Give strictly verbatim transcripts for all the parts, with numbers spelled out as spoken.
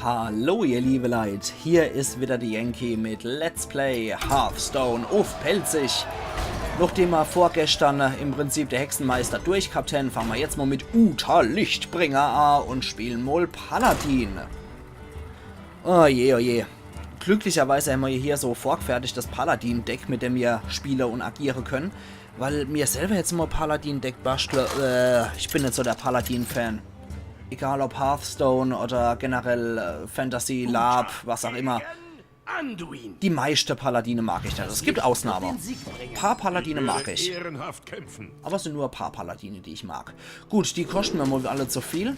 Hallo ihr liebe Leit, hier is wieder de Yankee mit Let's Play Hearthstone uff Pälzisch. Nochdem mer vorgeschtern, äh, im Prinzip de Hexenmeister durch ghabt hen, fange mer jetzt mol mit Uther Lichtbringer a un spiele mol Paladin. Oh je, oh je. Glücklicherweise hämmer hier so vorgfertigt das Paladin-Deck, mit dem mer spiele un agiere kenne. Weil mer selwer jetzt mol Paladin-Deck baschtle, äh, ich bin net so de Paladin-Fan. Egal ob Hearthstone oder generell, äh, Fantasy, LARP, was auch immer. Anduin. Die meischte Paladine mag ich net. Es gibt Ausnahme. Paar Paladine mag ich. Ehrenhaft kämpfen. Awwer es sin nur e paar Paladine, die ich mag. Gut, die koschte mer mol alle zu viel.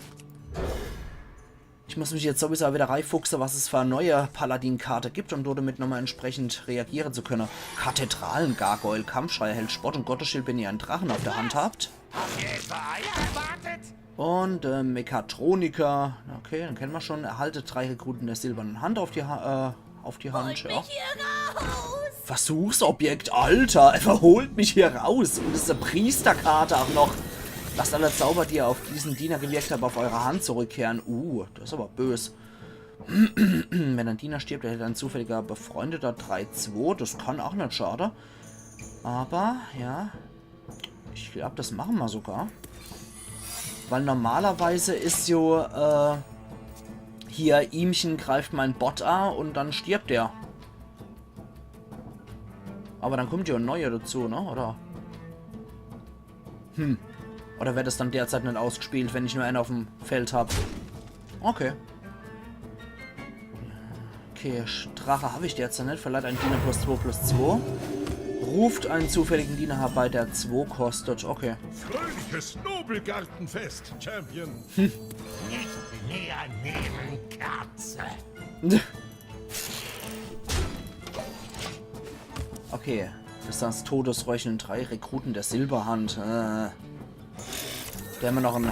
Ich muss mich jetzt sowieso wieder reifuchse, was es für neie Paladin-Karte gibt, um dort damit nochmol entsprechend reagiere zu kenne. Kathedralen-Gargoyle, Kampfschrei, erhält Spott un Gottesschild, wenn ihr en Drache uff de Hand habt. Habt ihr etwa Eier erwartet? Un, äh, Mechatroniker. Okay, den kenne mer schon. Erhalte drei Rekruten der silbernen Hand uff die, ha äh, uff die Hand. Holt mich hier raus! Versuchsobjekt, Alter, er holt mich hier raus. Un es is e Priesterkarte auch noch. Lasst alle Zauber, die ihr auf diesen Diener gewirkt habt, auf eure Hand zurückkehren. Uh, das is awwer bös. Wenn ein Diener stirbt, erhält ein zufälliger Befreundeter drei zwei. Das kann auch net schade. Awwer, ja. Ich glaab, das mache mer sogar. Weil normalerweise is jo, äh, hier, Ihmchen greift mein Bot a un dann stirbt er. Awwer dann kummt jo e Neier dazu, ne? Oder? Hm. Oder werd das dann derzeit net ausgespielt, wenn ich nur eener uffm Feld hab? Okay. Okay, Drache hab ich derzeit net. Verleiht einem Diener plus zwei plus zwei. Ruft einen zufälligen Diener herbei, der zwei kostet. Okay. Fröhliches Nobelgartenfest, Champion. Nicht näher nehmen, Katze. Okay. Des Todesröcheln, drei Rekruten der Silberhand. Äh. Do hämmer noch en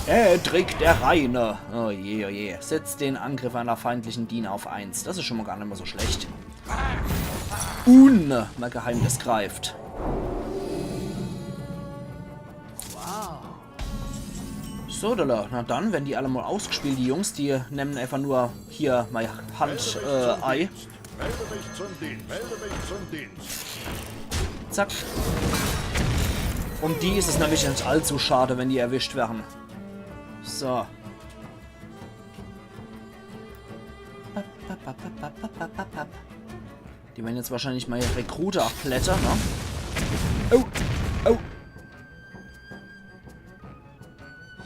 Edric der Reine. Oh je, oh je. Setzt den Angriff aller feindlichen Diener auf eins. Des is schon mol gar net mol so schlecht. Un mei Geheimnis greift. So, do, na dann, wenn die alle mol ausgespielt, die Jungs, die nemmen einfach nur hier mei Hand, äh, ei. Melde mich zum Dienst. Melde mich zum Dienst. Zack. Um die is es nämlich net allzu schade, wenn die erwischt werren. So. Die werren jetzt wahrscheinlich mei Rekrute abklettern, ne? Oh, oh.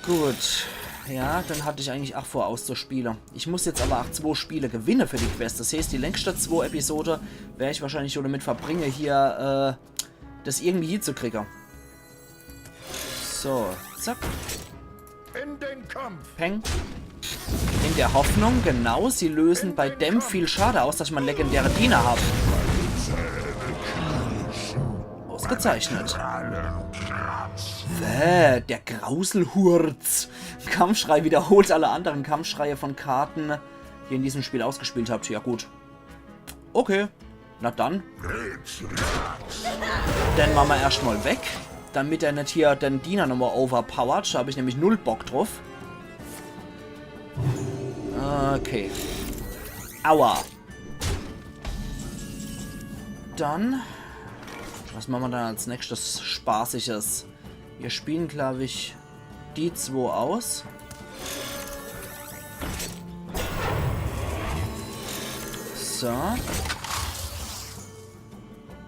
Gut. Ja, den hatt ich eigentlich ach vor auszuspiele. Ich muss jetzt awwer ach zwo Spiele gewinne für die Quest. Des heeßt, die nächschte zwo Episode wer ich wahrscheinlich schon damit verbringe, hier, äh, des irgendwie hiezukriege. So, zack. In den Kampf! Peng. In der Hoffnung, genau, sie lösen bei dem viel Schade aus, dass ich mei legendäre Diener hab. Ausgezeichnet. Bäh, der Grauselhurz. Kampfschrei wiederholt alle anderen Kampfschreie von Karten, die ihr in diesem Spiel ausgespielt habt. Ja gut. Okay. Na dann. Den mache mer erscht mol weg, damit er net hier den Diener nochmol overpowert. Do hab ich nämlich null Bock druff. Okay. Aua. Dann, was mache mer dann als nächschtes Spaßiges? Mir spielen, glaab ich, die zwo aus. So.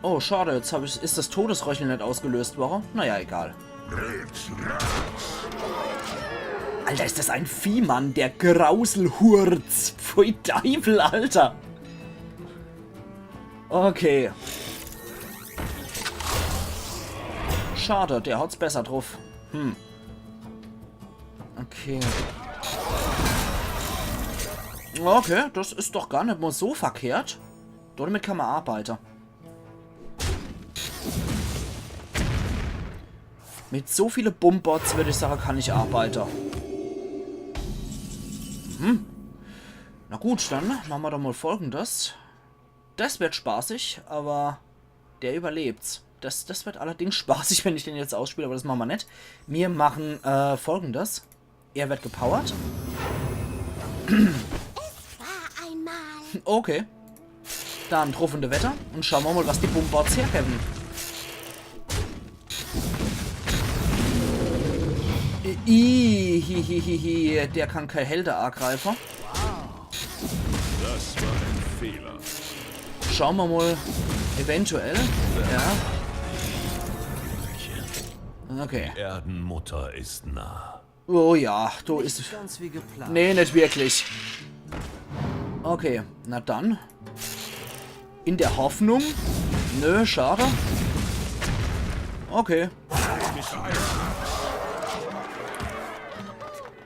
Oh, schade, jetzt hab ich, is des Todesröcheln net ausgelöst worre? Naja, egal. Alter, is des en Viehmann, der Grauselhurz. Pfui Deifel, Alter. Okay. Schade, der hat's besser druff. Hm. Okay. Okay, des is doch gar net mol so verkehrt. Damit kann mer arbeite. Mit so viele Boombots, würd ich sage, kann ich arbeite. Mhm. Na gut, dann mache mer doch mol Folgendes. Des wird spaßig, awwer der überlebt's. Des, des wird allerdings spaßig, wenn ich den jetzt ausspiel, awwer des mache mer net. Mir machen, äh, Folgendes. Er wird gepowert. War einmal. Okay. Dann druff in de Wetter und schaue mer mol, was die Boombots hergewwe. I, i, hi, hi, hi, hi, der kann kei Helde agreife. Das war ein Fehler. Schaue mer mol. Eventuell. Ja. Okay. Die Erdenmutter ist nah. Oh ja, do is. Ganz wie geplant. Nee, net wirklich. Okay, na dann. In der Hoffnung. Nö, schade. Okay.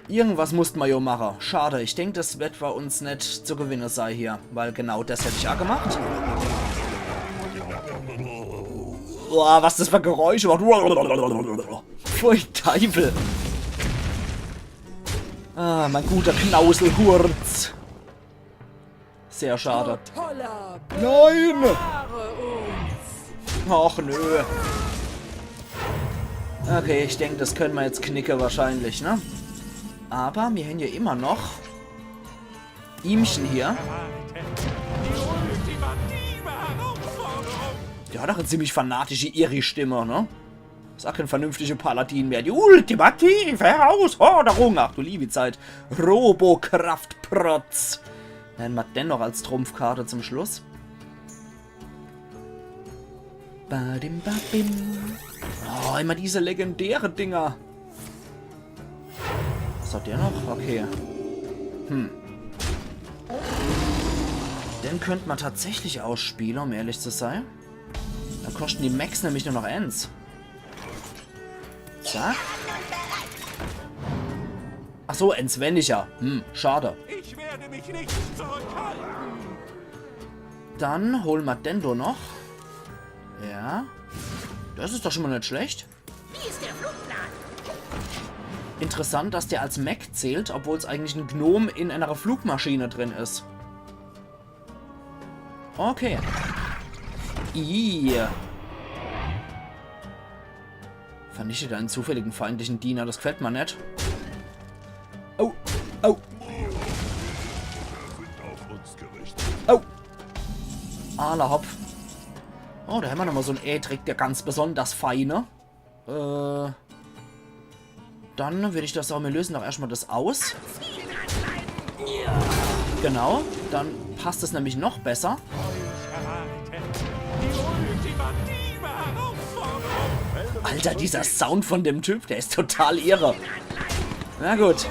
Irgendwas musst mer jo mache. Schade, ich denk, das werd bei uns net zu gewinne sei hier. Weil genau das hätt ich aa gemacht. Boah, was das für Geräusche macht. Pfui Teufel. Ah, mein guter Knauselhurz. Sehr schade. Nein! Ach nö. Okay, ich denk, das könne mer jetzt knicke wahrscheinlich, ne? Aber mir hän jo immer noch ihmchen hier. Der hat ach e ziemlich fanatische Irri-Stimme, ne? Is ach kee vernünftige Paladin mehr. Die ultimative Herausforderung. Ach du liewi Zeit. Robokraftprotz. Nemme mer den noch als Trumpfkarte zum Schluss. Badim babim. Oh, immer diese legendäre Dinger. Was hat der noch? Okay. Hm. Den könnt mer tatsächlich ausspiele, um ehrlich zu sei. Dann koschten die Mechs nämlich nur noch ens. Zack. Ach so, ens wenniger. Hm, schade. Ich werde mich nicht zurückhalten. Dann hole mer den do noch. Ja. Das is doch schon mol net schlecht. Wie ist der Flugplan? Interessant, dass der als Mech zählt, obwohl's eigentlich en Gnom in einer Flugmaschine drin is. Okay. Ih. Vernichtet einen zufälligen feindlichen Diener, das gefällt mer net. Oh, oh. Oh. Alla hopp. Oh, do hämmer nochmol so en Edric, der ganz besonders feine. Äh, dann würd ich doch sage, mir lösen doch erschtmol das aus. Genau, dann passt es nämlich noch besser. Alter, dieser Sound von dem Typ, der is total irre. Na gut.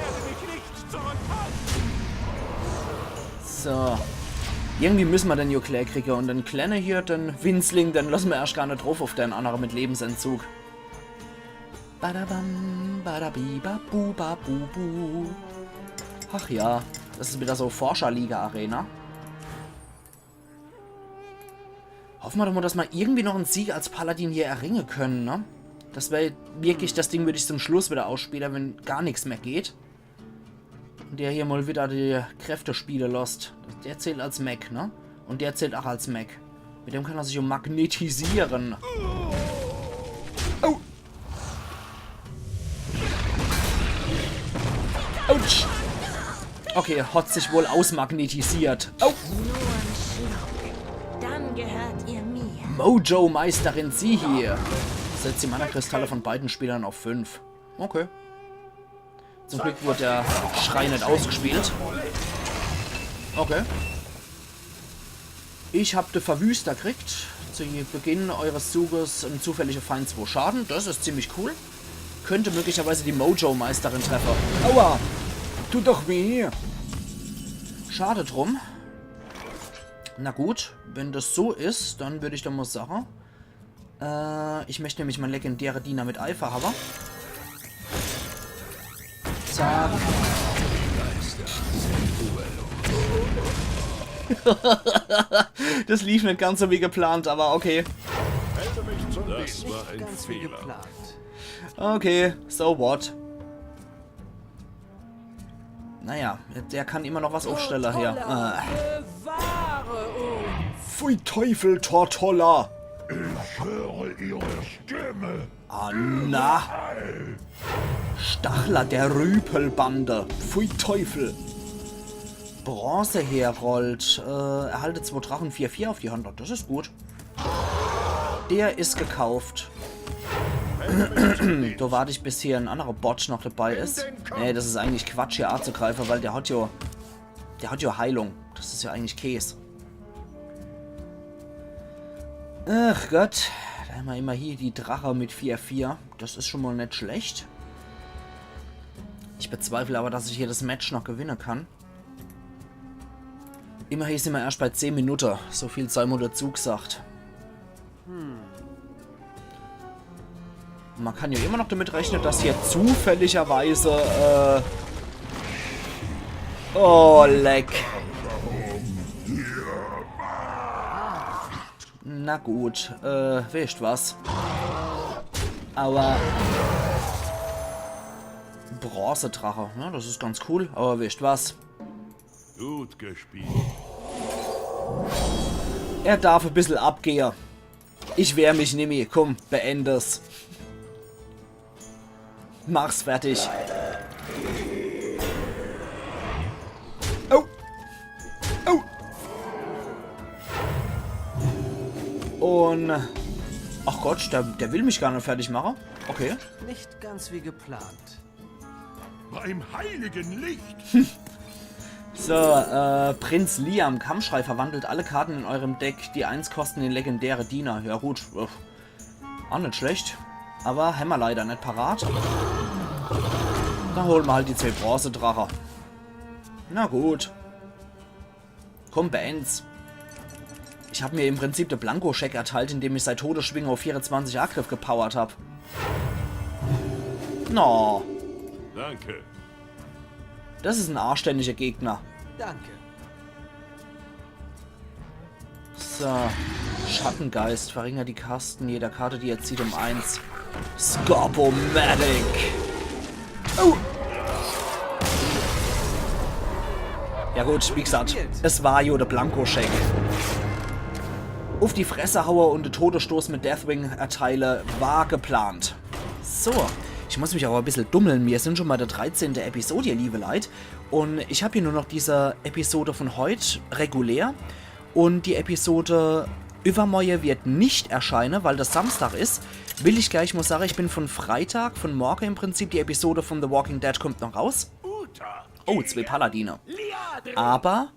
So. Irgendwie müsse mer den jo klää kriege. Un den Klenne hier, den Winzling, den losse mer erscht gar net druff uff den annere mit Lebensentzug. Badabam, badabi, babu, babu, bu. Ach ja, das is wieder so Forscherliga-Arena. Hoffe mer doch mol, dass mer irgendwie noch en Sieg als Paladin hier erringe könne, ne? Das wär wirklich das Ding, würd ich zum Schluss wieder ausspiele, wenn gar nix mehr geht. Un der hier mol wieder die Kräfte spiele losst. Der zählt als Mech, ne? Un der zählt ach als Mech. Mit dem kann er sich jo magnetisiere. Oh! Autsch! Okay, hat sich wohl ausmagnetisiert. Oh! Nur ein Schluck. Dann gehört ihr mir. Mojo-Meisterin Zihi. Setzt die Mana-Kristalle von beiden Spielern auf fünf. Okay. Zum Glück wurde der Schrei net ausgespielt. Okay. Ich hab de Verwüster kriegt. Zu Beginn eures Zuges en zufälliger Feind zwo Schaden. Das is ziemlich cool. Könnte möglicherweise die Mojo-Meisterin treffe. Aua! Tut doch weh! Schade drum. Na gut, wenn das so is, dann würd ich doch mol sage, Äh, ich möcht nämlich mein legendäre Diener mit Eifer hawwe. Zack. Das lief net ganz so wie geplant, aber okay. Das war ein Fehler. Okay, so what? Naja, der kann immer noch was uffstelle hier. Äh. Pfui Teufel, Tortolla! Ich höre ihre Stimme. Ah, na. Stachler der Rüpelbande. Pfui Teufel. Bronze-Herold. Äh, erhalte zwo Drache vier vier auf die Hand. Das is gut. Der is gekauft. Do wart ich, bis hier en annere Bot noch dabei is. Nee, das is eigentlich Quatsch, hier anzugreife, weil der hat jo, der hat jo Heilung. Das is jo eigentlich Käs. Ach Gott, do hämmer immerhin die Drache mit vier vier. Das is schon mol net schlecht. Ich bezweifle aber, dass ich hier das Match noch gewinne kann. Immerhin simmer erscht bei zehn Minutte. So viel sei mol dazu gesagt. Hm. Man kann jo immer noch damit rechne, dass hier zufälligerweise, äh, oh, leck. Na gut, äh, wisst was. Aber Bronzedrache, ne, das is ganz cool, aber wisst was. Gut gespielt. Er darf e bissel abgehe. Ich wehr mich nimmi. Komm, beend's. Mach's fertig. Oh. Oh. Und ach Gott, der, der will mich gar net fertig mache. Okay. Nicht ganz wie geplant. Beim heiligen Licht. So, äh, Prinz Liam, Kampfschrei, verwandelt alle Karten in eurem Deck, die eins kosten, in legendäre Diener. Ja gut, äh, ach net schlecht. Aber hämmer leider net parat. Dann hole mer halt die zwee Bronzedrache. Na gut. Komm, beend's. Ich hab mir im Prinzip de Blankoscheck erteilt, indem ich sei Todesschwinge auf vierundzwanzig Agriff gepowert hab. No. Danke. Das is en anständiger Gegner. Danke. So. Schattengeist. Verringert die Kosten jeder Karte, die er zieht, um eins. Scorpomatic. Oh. Ja gut, wie gesagt, es war jo de Blankoscheck. Auf die Fresse haue und de Todesstoß mit Deathwing erteile, war geplant. So, ich muss mich aber e bissel dummeln. Mir sin schon bei de dreizehnte Episode, ihr liebe Leit. Und ich hab hier nur noch diese Episode von heut regulär. Und die Episode übermorje wird nicht erscheine, weil das Samstag is. Will ich gleich mol sage, ich bin von Freitag, von morge im Prinzip, die Episode von The Walking Dead kommt noch raus. Oh, zwee Paladine. Aber,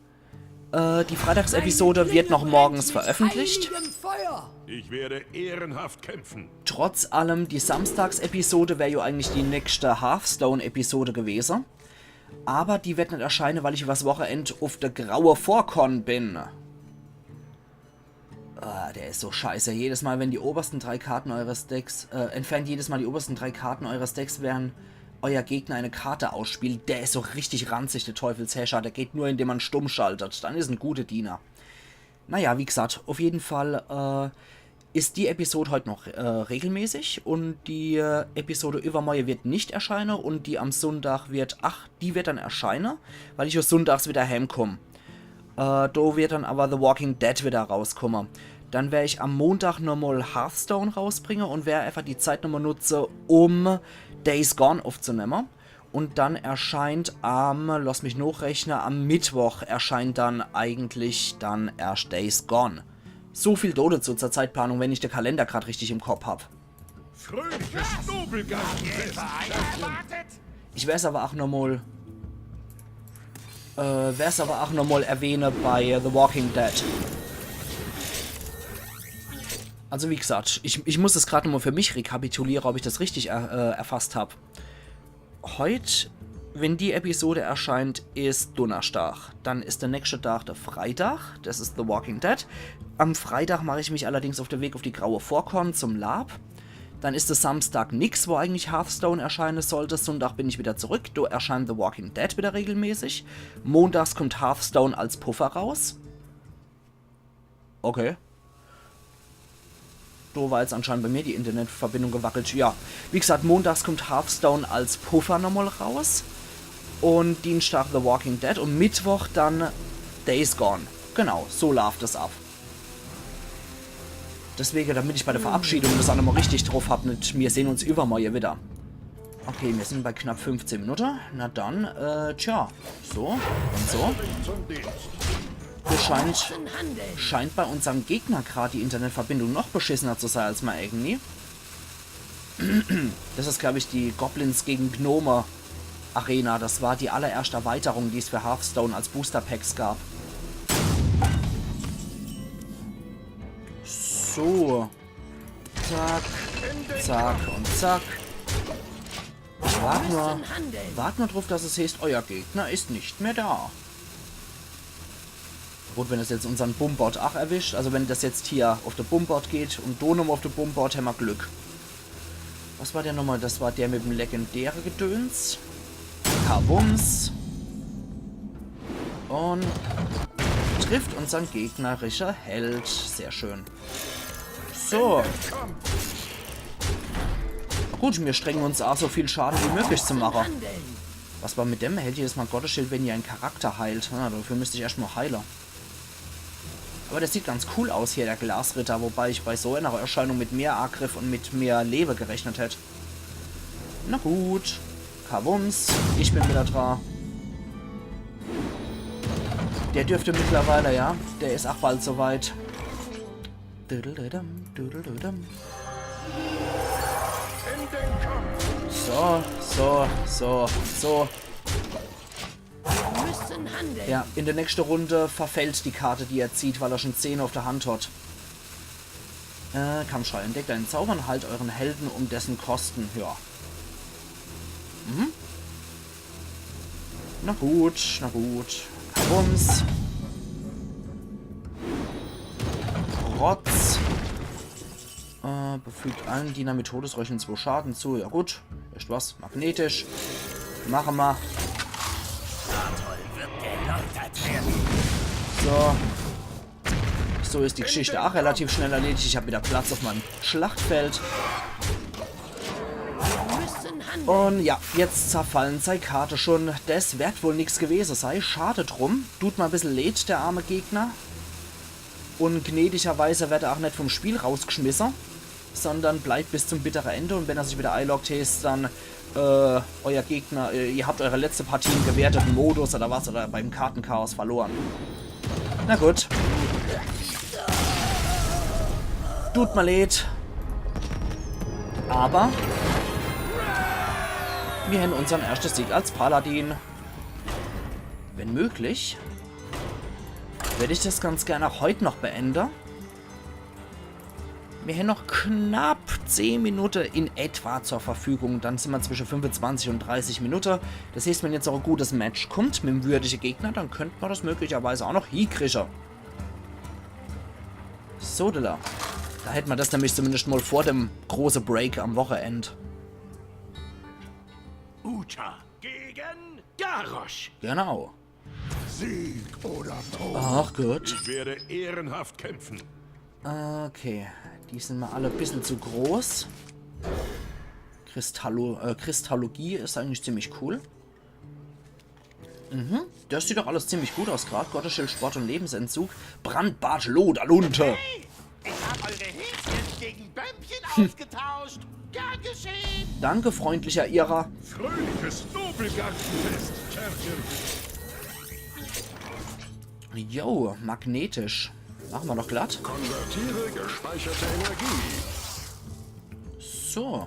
äh, die Freitagsepisode wird noch morgens veröffentlicht. Ich werde ehrenhaft kämpfen. Trotz allem, die Samstagsepisode wär jo eigentlich die nächste Hearthstone-Episode gewese. Aber die wird net erscheine, weil ich übers Wochenend auf de Graue Vorkon bin. Ah, der is so scheiße. Jedes Mal, wenn die obersten drei Karten eures Decks, äh, entfernt jedes Mal die obersten drei Karten eures Decks, während euer Gegner eine Karte ausspielt. Der is so richtig ranzig, der Teufelshäscher. Der geht nur, indem man stumm schaltet. Dann is en guter Diener. Naja, wie gesagt, auf jeden Fall, äh, is die Episode heut noch, äh, regelmäßig und die, äh, Episode übermorje wird nicht erscheine und die am Sonntag wird, ach, die wird dann erscheine, weil ich jo sonntags wieder heimkomm. Äh, do wird dann aber The Walking Dead wieder rauskomme. Dann wer ich am Montag nochmol Hearthstone rausbringe und wer einfach die Zeit nochmol nutze, um Days Gone aufzunemme. Und dann erscheint am, lass mich nochrechne, am Mittwoch erscheint dann eigentlich dann erscht Days Gone. So viel dodezu zur Zeitplanung, wenn ich de Kalender grad richtig im Kopp hab. Fröhliches Nobelgartenfest. Ich werd's aber ach nochmol, äh, werd's aber ach nochmol erwähne bei The Walking Dead. Also wie gesagt, ich, ich muss das grad nochmol für mich rekapituliere, ob ich das richtig er, äh, erfasst hab. Heut, wenn die Episode erscheint, is Dunnerstag. Dann is de nächste Tag de Freitag, das is The Walking Dead. Am Freitag mach ich mich allerdings auf de Weg auf die Graue Vorkon zum Lab. Dann is de Samstag nix, wo eigentlich Hearthstone erscheine sollte. Sonntag bin ich wieder zurück, do erscheint The Walking Dead wieder regelmäßig. Montags kommt Hearthstone als Puffer raus. Okay. Do war jetzt anscheinend bei mir die Internetverbindung gewackelt. Ja, wie gesagt, montags kommt Hearthstone als Puffer nochmol raus. Und Dienstag The Walking Dead und Mittwoch dann Days Gone. Genau, so laaft es ab. Deswege, damit ich bei der Verabschiedung das ach nochmol richtig drauf hab, mit mir sehen uns übermorje wieder. Okay, mir sin bei knapp fünfzehn Minutte. Na dann, äh, tja. So und so. Hier scheint, scheint bei unserm Gegner grad die Internetverbindung noch beschissener zu sei als mei eigeni. Das is, glaub ich, die Goblins gegen Gnome Arena. Das war die allererschte Erweiterung, die es für Hearthstone als Booster Packs gab. So. Zack, zack und zack. Wart nur, wart nur druff, dass es heißt, euer Gegner ist nicht mehr da. Gut, wenn das jetzt unsern Bumbot ach erwischt, also wenn das jetzt hier auf de Bumbot geht und do nochmal auf de Bumbot, hämmer Glück. Was war der nochmal? Das war der mit dem legendäre Gedöns. Kabums. Und trifft unsern gegnerischer Held. Sehr schön. So. Na gut, mir strengen uns a, so viel Schaden wie möglich zu mache. Was war mit dem? Hält jedes Mal Gottesschild, wenn ihr einen Charakter heilt. Na, dafür müsst ich erscht mal heile. Aber der sieht ganz cool aus hier, der Glasritter, wobei ich bei so einer Erscheinung mit mehr Agriff und mit mehr Lewe gerechnet hätt. Na gut. Kabums, ich bin wieder dra. Der dürfte mittlerweile, ja, der is ach bald soweit. Düdelüdüm, düdelüdüm. So, so, so, so. Müssen handeln. Ja, in der nächsten Runde verfällt die Karte, die er zieht, weil er schon zehn auf der Hand hat. Äh, Kampfschrei. Entdeckt einen Zauber und heilt euren Helden um dessen Kosten. Ja. Mhm. Na gut, na gut. Kabums. Rotz. Äh, befügt allen Dienern mit Todesröcheln zwei Schaden zu. Ja gut, echt was. Magnetisch. Mache ma. So. So is die Geschichte ach relativ schnell erledigt. Ich hab wieder Platz auf meinem Schlachtfeld. Und ja, jetzt zerfallen sei Karte schon. Das werd wohl nix gewese sei. Schade drum. Tut ma bissel leed, der arme Gegner. Und gnädigerweise werd er ach net vom Spiel rausgeschmisse, sondern bleibt bis zum bittere Ende. Und wenn er sich wieder einloggt, heißt's dann, äh, euer Gegner, äh, ihr habt eure letzte Partie im gewerteten Modus oder was oder beim Kartenchaos verloren. Na gut. Tut mir leid. Aber wir haben unseren ersten Sieg als Paladin. Wenn möglich, würde ich das ganz gerne auch heute noch beenden. Wir haben noch knapp zehn Minuten in etwa zur Verfügung. Dann sind wir zwischen fünfundzwanzig und dreißig Minuten. Das heißt, wenn jetzt auch ein gutes Match kommt mit dem würdigen Gegner, dann könnte man das möglicherweise auch noch hinkriegen. So, Dilla. Da hätten wir das nämlich zumindest mal vor dem großen Break am Wochenende. Uta gegen Garrosh. Genau. Sieg oder Tod. Ach Gott. Ich werde ehrenhaft kämpfen. Okay, die sind mir alle ein bisschen zu groß. Kristallo äh, Kristallogie ist eigentlich ziemlich cool. Mhm, das sieht doch alles ziemlich gut aus gerade. Gottesschild, Spott und Lebensentzug. Brandbart Loderlunte. Hey, ich hab eure Häschen gegen Bömpchen ausgetauscht. Gern geschehen. Danke, freundlicher Irrer. Fröhliches Nobelgartenfest, Kerlchen. Jo, magnetisch. Machen wir doch glatt. Konvertiere gespeicherte Energie. So.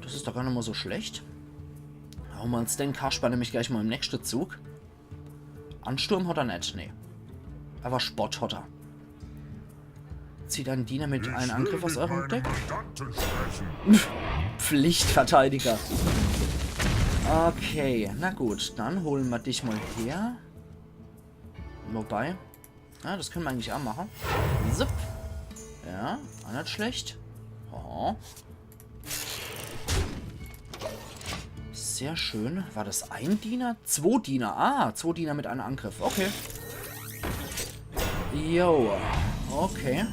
Das ist doch gar nicht mal so schlecht. Hauen wir uns den Kasper nämlich gleich mal im nächsten Zug. Ansturm hat er net, nee. Aber Spott hat er. Zieht einen Diener mit einem Angriff aus eurem Deck. Pflichtverteidiger. Okay, na gut, dann holen wir dich mal her. Wobei, ja, das können wir eigentlich auch machen. Zip. Ja, auch nicht schlecht. Oh. Sehr schön. War das ein Diener? Zwei Diener. Ah, zwei Diener mit einem Angriff. Okay. Jo, okay.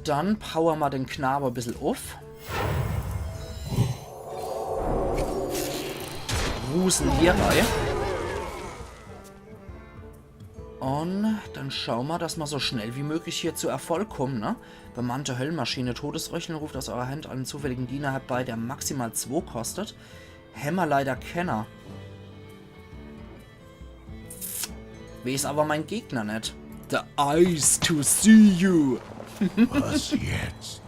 Dann power ma den Knabe e bissel uff. Rusen hier rei. Und dann schau ma, dass ma so schnell wie möglich hier zu Erfolg kommen, ne? Bemannte Höllenmaschine. Todesröcheln, ruft aus eurer Hand einen zufälligen Diener herbei, der maximal zwei kostet. Hämmer leider kenner. Weeß aber mein Gegner net. The eyes to see you. Was jetzt?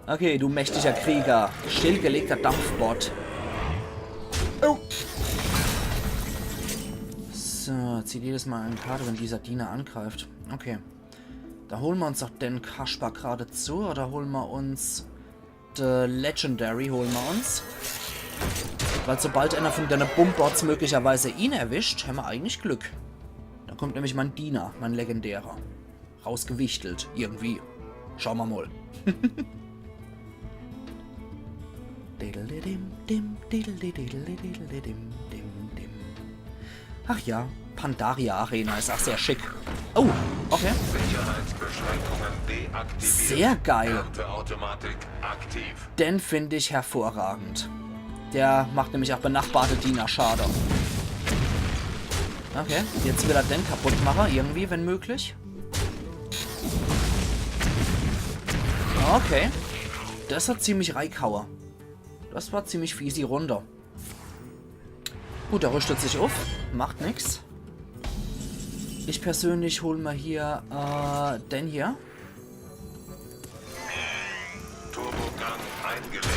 Okay, du mächtiger Krieger. Stillgelegter Dampfbot. Oh. So, zieht jedes Mal eine Karte, wenn dieser Diener angreift. Okay. Da holen wir uns doch den Kasper geradezu. Oder holen wir uns The Legendary, holen wir uns. Weil sobald einer von deine Bumbots möglicherweise ihn erwischt, hämmer eigentlich Glück. Da kommt nämlich mein Diener, mein legendärer. Rausgewichtelt, irgendwie. Schau ma mal. Ach ja, Pandaria Arena is auch sehr schick. Oh, okay. Sicherheitsbeschränkungen deaktiviert. Sehr geil. Ernteautomatik aktiv. Den find ich hervorragend. Der macht nämlich auch benachbarte Diener Schade. Okay, jetzt will er den kaputt mache, irgendwie, wenn möglich. Okay. Das hat ziemlich reikaue. Das war ziemlich fies die Runde. Gut, er rüstet sich uff. Macht nix. Ich persönlich hol ma hier, äh, den hier. Turbogang eingelegt.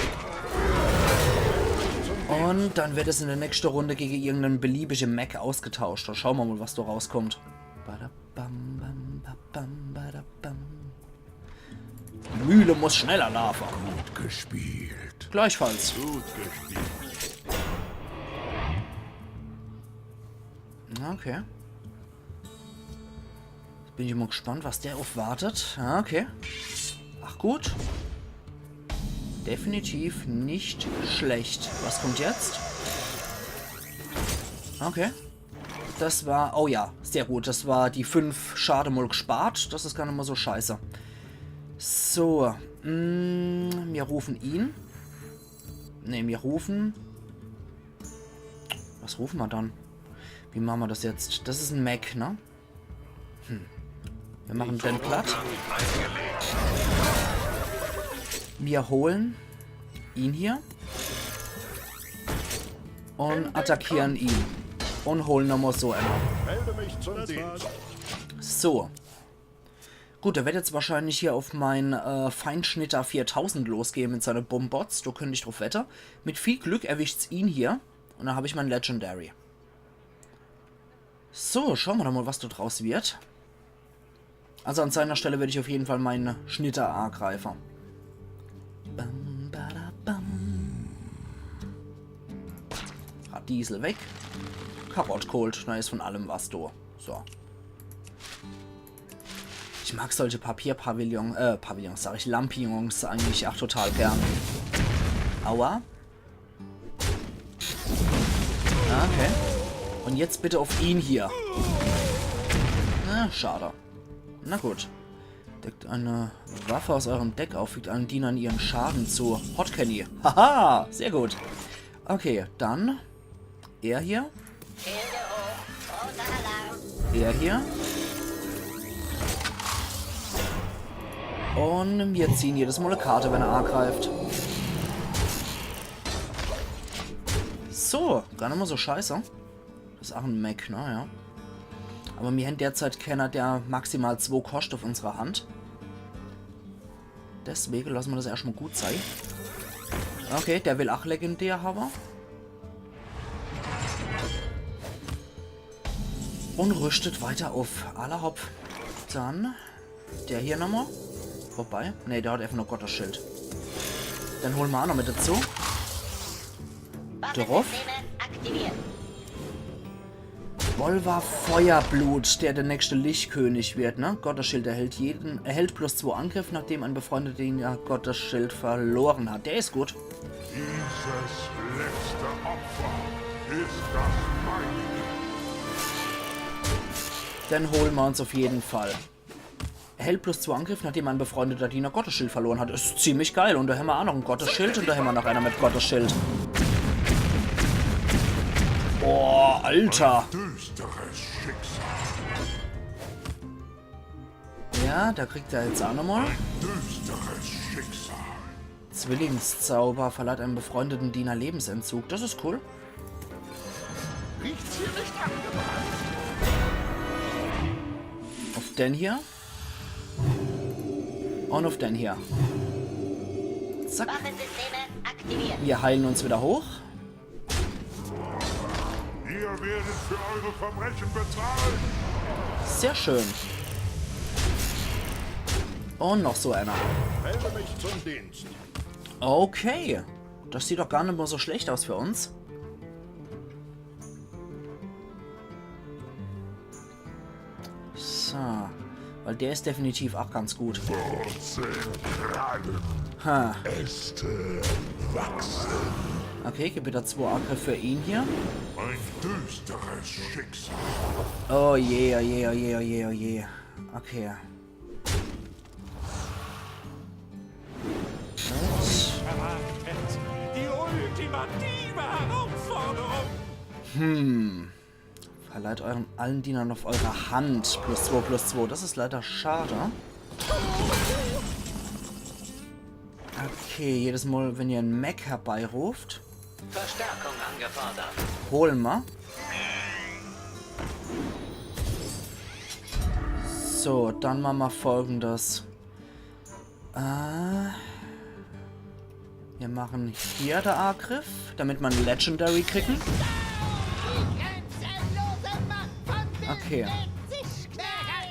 Und dann wird es in der nächsten Runde gegen irgendeinen beliebigen Mech ausgetauscht. Dann schauen wir mal, was da rauskommt. Badabam, bam, babam, badabam. Die Mühle muss schneller laufen. Gut gespielt. Gleichfalls. Gut gespielt. Okay. Jetzt bin ich mal gespannt, was der aufwartet. Ja, okay. Ach gut. Definitiv nicht schlecht. Was kommt jetzt? Okay. Das war, oh ja, sehr gut. Das war die fünf Schade mal gespart. Das is gar nicht mal so scheiße. So, mm, wir rufen ihn. Ne, wir rufen. Was rufen wir dann? Wie machen wir das jetzt? Das is ein Mech, ne? Hm. Wir machen den platt. Wir holen ihn hier. Und attackieren ihn. Und holen nochmal so einen. Melde mich zum Dienst. So. Gut, der wird jetzt wahrscheinlich hier auf mein, äh, Feinschnitter viertausend losgehen mit seine Bumbots. Da könnt ich drauf wette. Mit viel Glück erwischt's ihn hier. Und dann hab ich mein Legendary. So, schauen wir doch mal, was da draus wird. Also an seiner Stelle würde ich auf jeden Fall meinen Schnitter angreifen. Bam, bada, bam. Radiesel weg. Karottkohl, da is von allem was da. So. Ich mag solche Papierpavillon, äh, Pavillons, sag ich, Lampions eigentlich auch total gern. Aua. Ah, okay. Und jetzt bitte auf ihn hier. Na, schade. Na gut. Deckt eine Waffe aus eurem Deck auf, fügt allen Dienern ihren Schaden zu. Hot Kenny. Haha, sehr gut. Okay, dann er hier. Er hier. Und wir ziehen jedes Mal eine Karte, wenn er angreift. So, gar nicht mal so scheiße. Das is auch ein Mech, naja. Aber mir haben derzeit keiner, der maximal zwei kostet auf unserer Hand. Deswegen lassen wir das erstmal gut sein. Okay, der will auch legendär haben. Und rüstet weiter auf. Alla hopp. Dann der hier nochmal. Vorbei. Ne, der hat einfach nur Gottesschild. Den holen wir auch noch mit dazu. Drauf. Waffensysteme aktiviert. Bolvar Feuerblut, der der nächste Lichtkönig wird, ne? Gottesschild erhält jeden, erhält plus zwei Angriff, nachdem ein befreundeter Diener Gottesschild verloren hat. Der is gut. Dieses letzte Opfer ist das meinige. Den holen wir uns auf jeden Fall. Erhält plus zwei Angriff, nachdem ein befreundeter Diener Gottesschild verloren hat. Is ziemlich geil. Und da hämmer auch noch ein Gottesschild und da hämmer noch einer mit Gottesschild. Boah, Alter. Düsteres Schicksal. Ja, da kriegt er jetzt auch nochmal. Düsteres Schicksal. Zwillingszauber verleiht einem befreundeten Diener Lebensentzug. Das ist cool. Riecht's hier nicht angebrannt? Auf den hier. Und auf den hier. Zack. Waffensysteme aktiviert. Wir heilen uns wieder hoch. Ihr werdet für eure Verbrechen bezahlen. Sehr schön. Und noch so einer. Melde mich zum Dienst. Okay. Das sieht doch gar nicht mal so schlecht aus für uns. So. Weil der ist definitiv auch ganz gut. Wurzeln krallen, Ha. Äste wachsen. Okay, gibt wieder zwei Angriffe für ihn hier. Ein düsteres Schicksal. Oh je, oh je, oh je, oh je, oh je. Okay. Erwartet die ultimative Herausforderung. Hm. Verleiht euren allen Dienern auf eurer Hand plus zwei plus zwei. Das ist leider schade. Okay, jedes Mal, wenn ihr einen Mech herbeiruft, Verstärkung angefordert. holen wir. So, dann machen wir Folgendes. Äh, wir machen hier den Angriff, damit wir einen Legendary kriegen. Okay.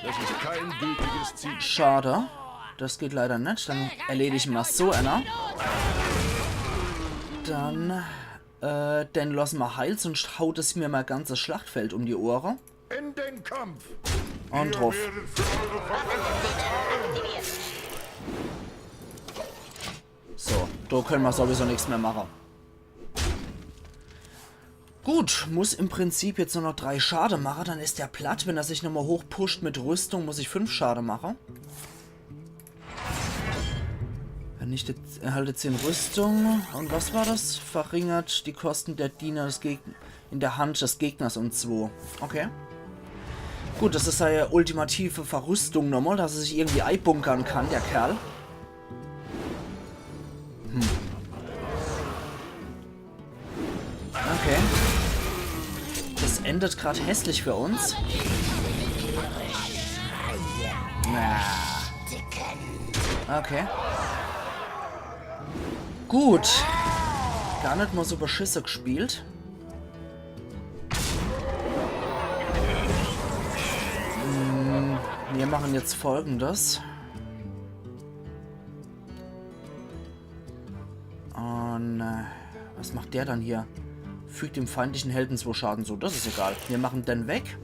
Das ist kein gültiges Ziel. Schade. Das geht leider nicht. Dann erledigen wir so einer. Dann, äh, den lassen wir heil, sonst haut es mir mein ganzes Schlachtfeld um die Ohren. In den Kampf. Und drauf. Werdet für eure Verbrechen bezahlen. So, da können wir sowieso nichts mehr machen. Gut, muss im Prinzip jetzt nur noch drei Schade machen, dann ist der platt. Wenn er sich nochmal hochpusht mit Rüstung, muss ich fünf Schade machen. Vernichtet, erhaltet zehn Rüstung. Und was war das? Verringert die Kosten der Diener des Geg in der Hand des Gegners um zwei. Okay. Gut, das ist seine ultimative Verrüstung nochmal, dass er sich irgendwie eibunkern kann, der Kerl. Hm. Okay. Das endet grad hässlich für uns. Na. Okay. Gut. Gar nicht mal so beschissen gespielt. Hm, wir machen jetzt Folgendes. Und, äh, was macht der dann hier? Fügt dem feindlichen Helden zwei Schaden zu. Das ist egal. Wir machen den weg.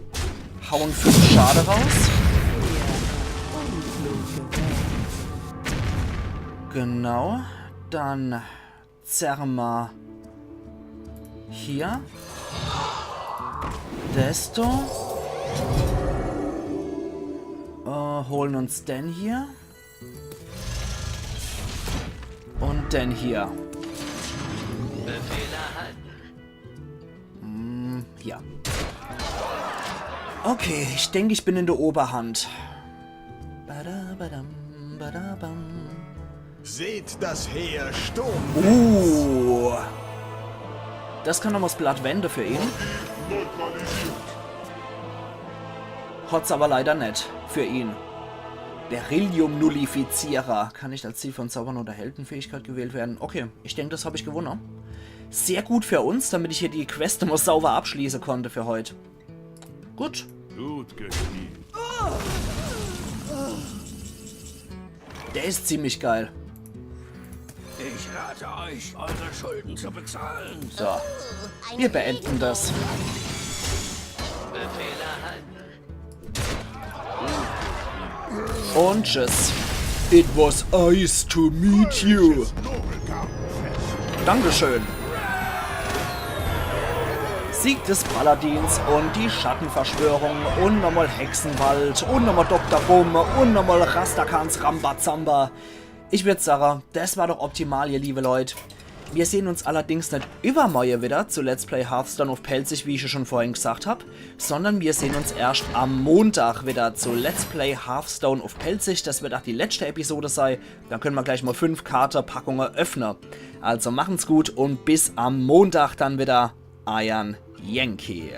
Hauen fünf Schade raus. Genau. Dann zerren wir hier. Desto. Äh, holen uns den hier. Und den hier. Befehl erhalten. Hm, ja. Okay, ich denke, ich bin in der Oberhand. Badabadam, badabam. Seht das Heer Sturm. Uh. Das kann nochmal das Blatt wenden für ihn. Hat's aber leider nicht für ihn. Beryllium-Nullifizierer. Kann nicht als Ziel von Zaubern oder Heldenfähigkeit gewählt werden. Okay, ich denke, das habe ich gewonnen. Sehr gut für uns, damit ich hier die Quest mal sauber abschließen konnte für heute. Gut. Gut gespielt. Der ist ziemlich geil. Ich rate euch, eure Schulden zu bezahlen. So. Wir beenden das. Befehl erhalten. Und tschüss. It was nice to meet you. Dankeschön. Sieg des Paladins und die Schattenverschwörung und nochmal Hexenwald und nochmal Doktor Bumm und nochmal Rastakhans Rambazamba. Ich würd sagen, das war doch optimal, ihr liebe Leute. Wir sehen uns allerdings net iwwermorje widder zu Let's Play Hearthstone uff Pälzisch, wie ich ja schon vorhin gesagt hab, sondern wir sehen uns erscht am Montag widder zu Let's Play Hearthstone uff Pälzisch. Das wird ach die letschte Episode sei. Dann könne mer gleich mol fünf Kartepackunge öffne. Also machen's gut un bis am Montag dann widder. Eiern Yankee.